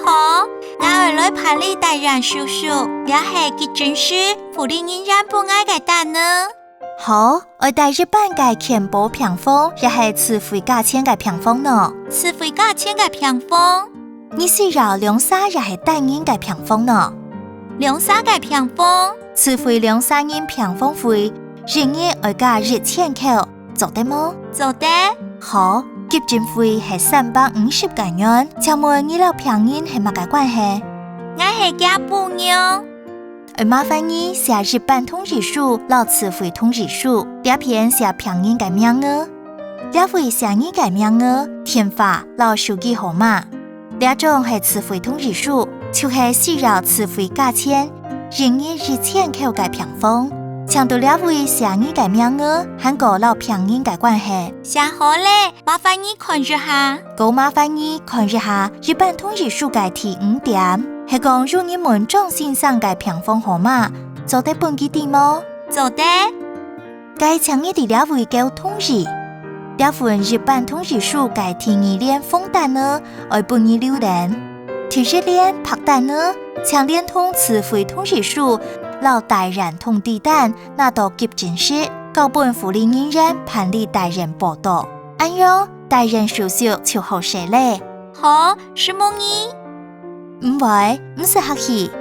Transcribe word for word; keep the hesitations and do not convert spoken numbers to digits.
好，𠊎愛來辦理帶院手續，這係急診室護理人員分𠊎个單呢。好，愛帶一般个健保病房，也係自費價錢个病房呢？自費價錢个病房。你需要兩儕也係單人个病房呢？兩儕个病房。自費兩儕人病房費，一日愛加一千箍，做得無？做得。好，急診費係三百五十个銀，請問你摎病人係麼个關係？𠊎係厥餔娘。 愛麻煩你寫一般同意書摎自費同意書，這片寫病人个名仔。這位寫你个名仔、電話摎手機號碼。這張係自費同意書，就係需要自費價錢，一日一千箍个病房。請到這位寫你个名仔，還過摎病人个關係。寫好咧，麻煩你看一下。 過麻煩你看一下一般同意書个第五點，係講有人問張先生个病房號碼，做得分佢知無？做得。該請你在這位勾同意。這份一般同意書个第二聯紅單仔，愛分你留等。第一聯白單仔，請連同自費同意書摎帶院通知單拿到急診室，交分護理人員辦理帶院報到。恁樣，帶院手續就好勢咧。 好，承蒙你。毋會，毋使客氣。